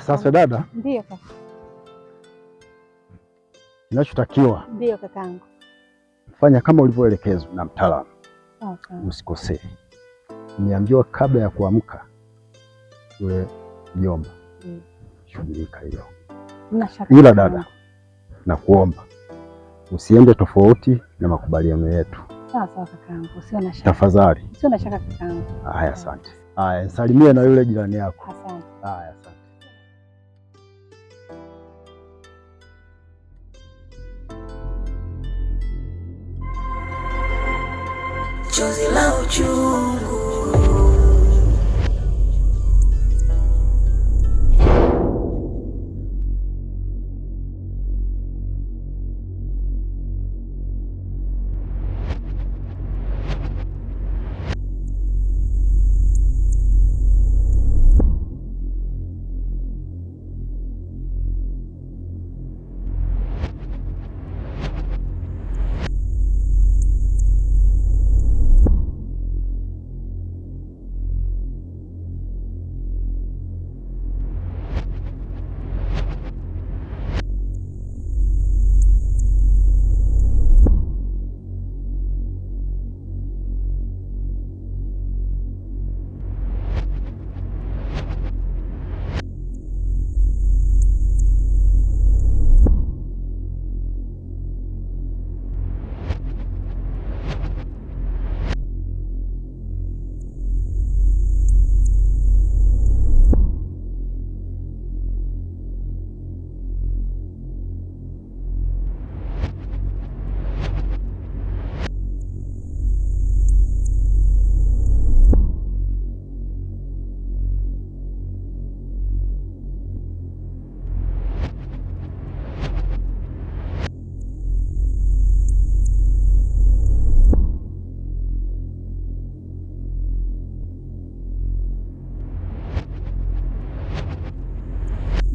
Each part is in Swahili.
Sasa dada. Ndio kaka. Kinachotakiwa. Ndio kakangu. Fanya kama ulivyoelekezwa na mtaalamu. Sawa. Usikosee. Niambiwa kabla ya kuamka yule mjomba. Shughulika hiyo. Ila dada, nakuomba usiende tofauti na makubaliano yetu. Sawa sawa kakangu, usiwe na shaka. Tafadhali. Usiwe na shaka kakangu. Haya, asante. Haya, salimia na yule jirani yako. Asante. Haya, asante. Chozi la uchungu.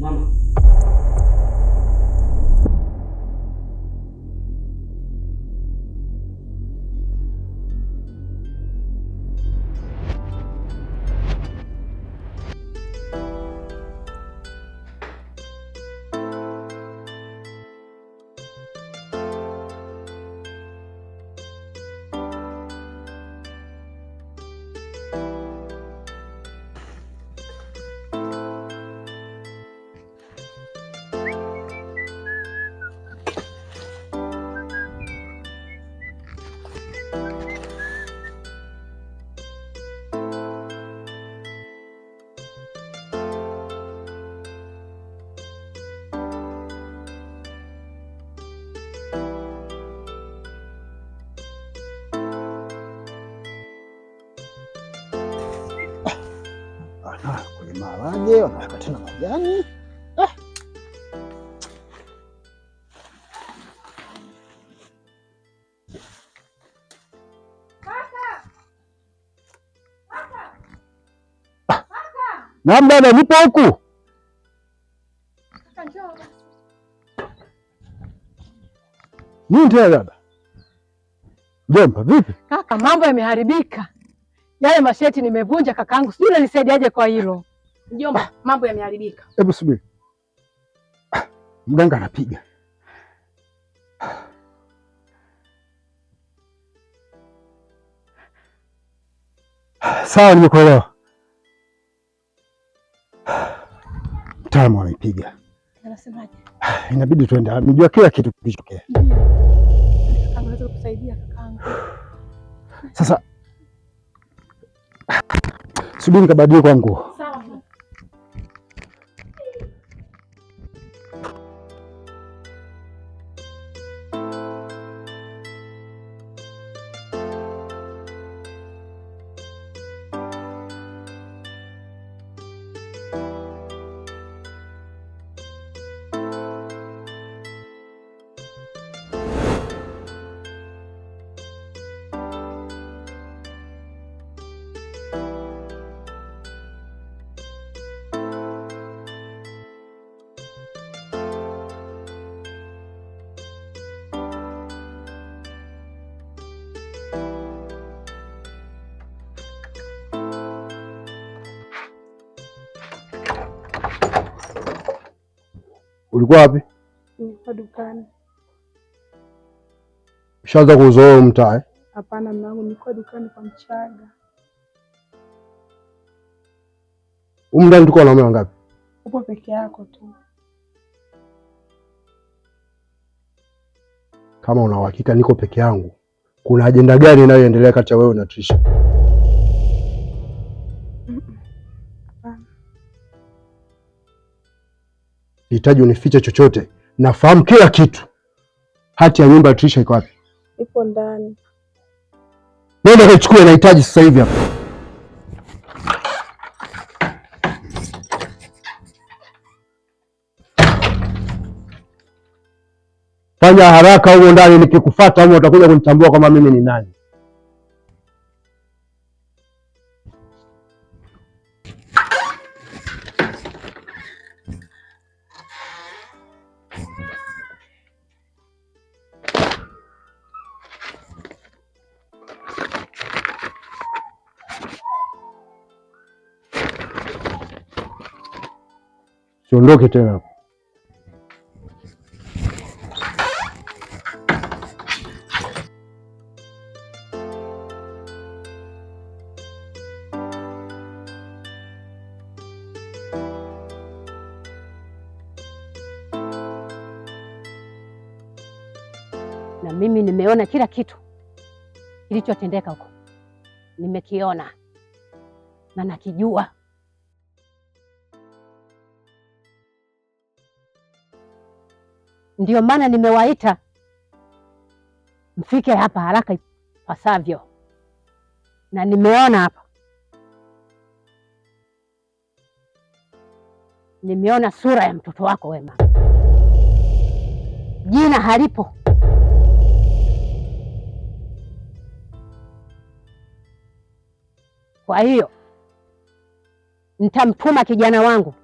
Mama. Kwenye maharage wanaweka tena majani. Naam dada, nipo huku. Nini tena dada? Mjomba, vipi? Kaka, mambo yameharibika. Yale masheti nimevunja kakaangu, sijui unanisaidiaje kwa hilo. Mjomba, mambo yameharibika. Hebu subiri. Mganga anapiga. Sawa, nimekuelewa. Mtaalamu amepiga. Anasemaje? Inabidi tuende. Amejua kila kitu kilichotokea. Kakaangu, naweza kukusaidia kakaangu. Sasa subiri kabadili kwa nguo. Sawa. Ulikuwa wapi? Nilikuwa dukani. Ushaanza kuuzoea mtaa eh? Hapana mume wangu, nilikuwa dukani kwa Mchaga. Humu ndani tuko wanaume wangapi? Upo peke yako tu. Kama una uhakika niko peke yangu, kuna ajenda gani inayoendelea kati ya wewe na Trisha? Hapana. Sihitaji unifiche chochote, nafahamu kila kitu. Hati ya nyumba ya Trisha iko wapi? Ipo ndani. Nenda kaichukue, nahitaji sasa hivi hapa. Fanya haraka humo ndani, nikikufuata humo utakuja kunitambua kama mimi ni nani. Siondoke tena hapo. Na mimi nimeona kila kitu kilichotendeka huko, nimekiona na nakijua. Ndiyo maana nimewaita mfike hapa haraka ipasavyo, na nimeona hapa, nimeona sura ya mtoto wako Wema, jina halipo. Kwa hiyo nitamtuma kijana wangu,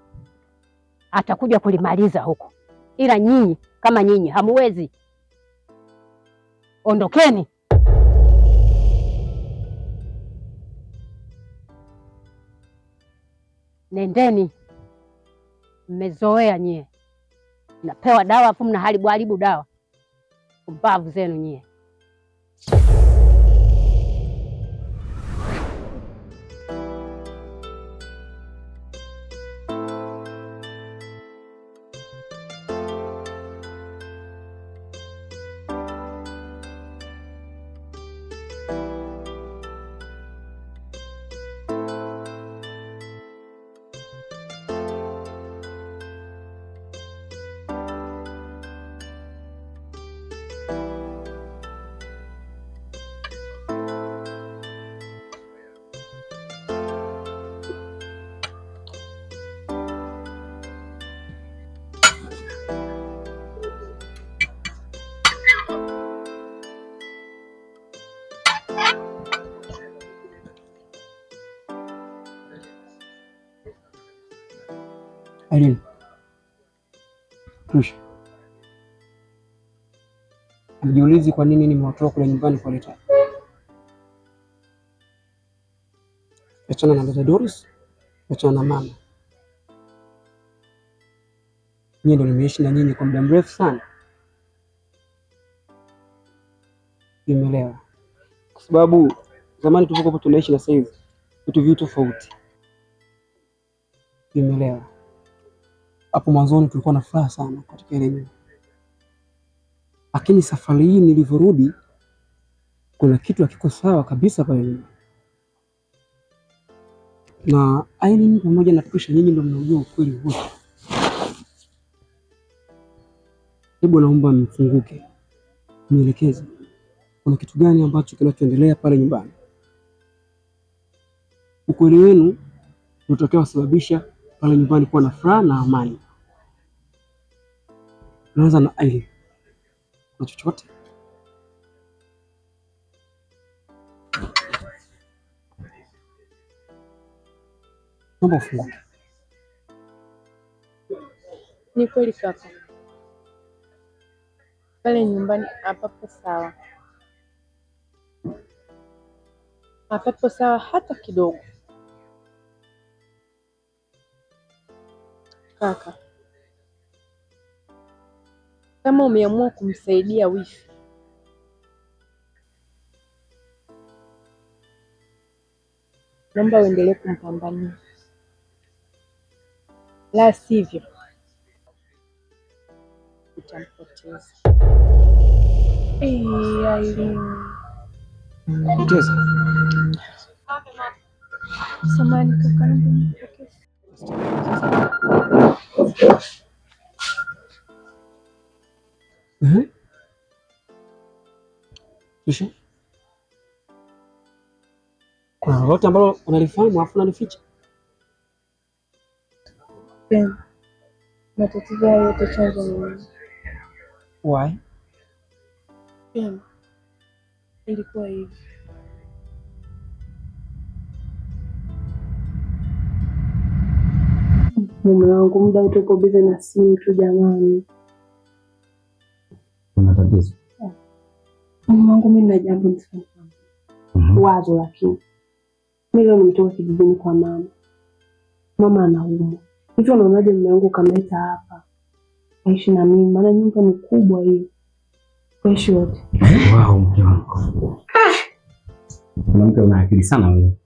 atakuja kulimaliza huko, ila nyinyi kama nyinyi hamuwezi. Ondokeni. Nendeni, mmezoea nyie, mnapewa dawa afu mnaharibu haribu dawa. Pumbavu zenu nyie. Irene, Trisha, hamjiulizi kwa nini nimewatoa kule nyumbani kuwaleta? Achana na dada Doris, achana na mama. Nyinyi ndo nimeishi na nyinyi kwa muda mrefu sana, nimeelewa. Kwa sababu zamani tulivyokuwa tunaishi na sasa hivi vitu viwili tofauti, nimeelewa. Hapo mwanzoni tulikuwa na furaha sana katika ile nyumba, lakini safari hii nilivyorudi, kuna kitu hakiko sawa kabisa pale nyumba. Na Irene pamoja na Trisha, nyinyi ndio mnaujua ukweli wote. Hebu naomba mfunguke, nielekeze kuna kitu gani ambacho kinachoendelea pale nyumbani. Ukweli wenu ndio utakaosababisha pale nyumbani kuwa na furaha na amani. Naanza na Irene. Kuna chochote? Naomba ufunguke. Ni kweli kaka, pale nyumbani hapapo sawa, hapapo sawa hata kidogo. Kaka, Kama umeamua kumsaidia wifi, naomba uendelee kumpambania, la sivyo utampoteza. Aileen. Poteza. Samahani kaka, naomba nipokee. Kisha kuna lolote ambalo unalifahamu afu unalificha? Ben, matatizo hayo yote chanzo ni mimi. Why? Ben, ilikuwa hivi. Mume wangu muda wote uko busy na simu tu jamani. Kuna tatizo? Mume wangu, mimi nina jambo nisema. Wazo, lakini mimi leo nimetoka kijijini kwa mama. Mama anaumwa. Hivyo unaonaje mume wangu kamleta hapa aishi na mimi, maana nyumba ni kubwa hii, kuishi wote. Wow, mke wangu. Mwanamke una akili sana wewe.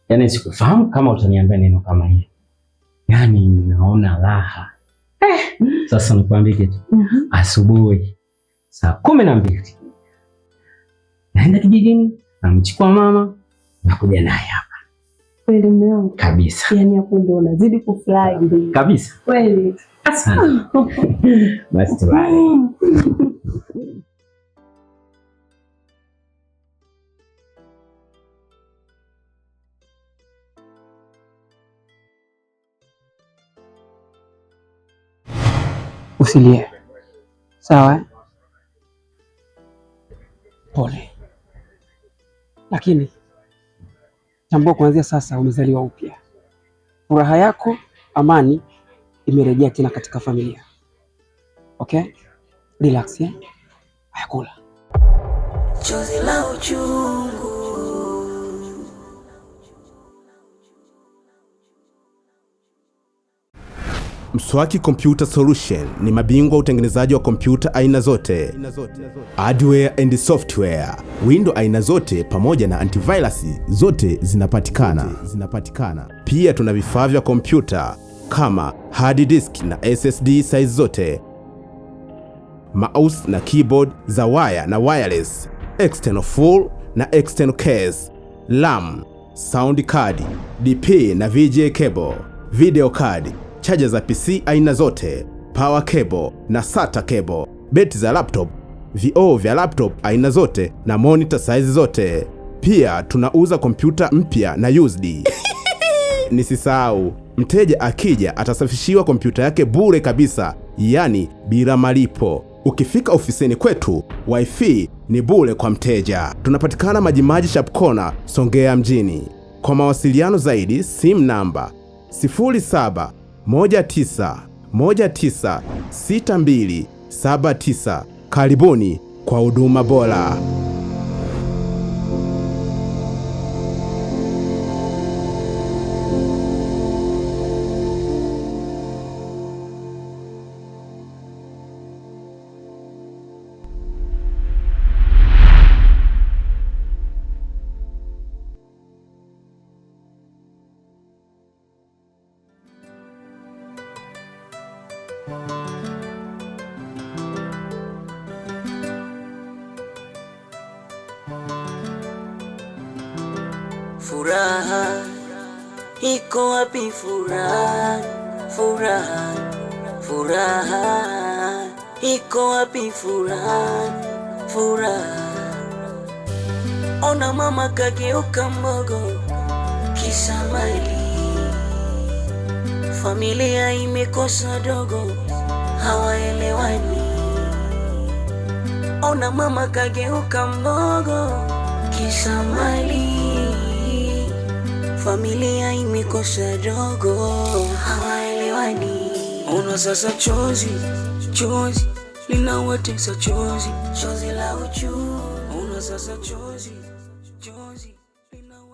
Yaani sikufahamu kama utaniambia neno kama hili. Yaani naona raha. Sasa nikwambie kitu. Asubuhi saa 12 naenda kijijini, namchukua mama nakuja naye hapa. Kweli mume wangu? Kabisa. Yaani hapo ndio unazidi kufurahi. Kabisa. Kweli. Asante. Basi tulale. Usilie. Sawa eh? Pole. Lakini tambua kuanzia sasa umezaliwa upya. Furaha yako, amani imerejea tena katika familia. Okay? Relax, eh? Haya, kula. Chozi la uchungu. Mswaki Computer Solution ni mabingwa utengenezaji wa kompyuta aina zote, hardware and software, window aina zote pamoja na antivirus zote zinapatikana. Pia tuna vifaa vya kompyuta kama hard disk na SSD size zote, mouse na keyboard za wire na wireless, external full na external case, RAM, sound card, DP na VGA cable, video card, chaja za PC aina zote, power cable na SATA cable, beti za laptop, vioo vya laptop aina zote na monitor size zote. Pia tunauza kompyuta mpya na used. Nisisahau, mteja akija atasafishiwa kompyuta yake bure kabisa, yani bila malipo. Ukifika ofisini kwetu, wifi ni bure kwa mteja. Tunapatikana Majimaji Sharp Corner, Songea mjini. Kwa mawasiliano zaidi, simu namba 0719196279. Karibuni kwa huduma bora. Furaha iko wapi? Furaha, furaha, furaha iko wapi? Furaha, furaha. Ona mama kageuka mbogo, kisa mali, familia imekosa dogo, hawaelewani. Ona mama kageuka mbogo, kisa mali, familia imekosa dogo, hawaelewani. Ona sasa chozi, chozi linawatesa, chozi, chozi la uchungu. Ona sasa chozi, chozi lina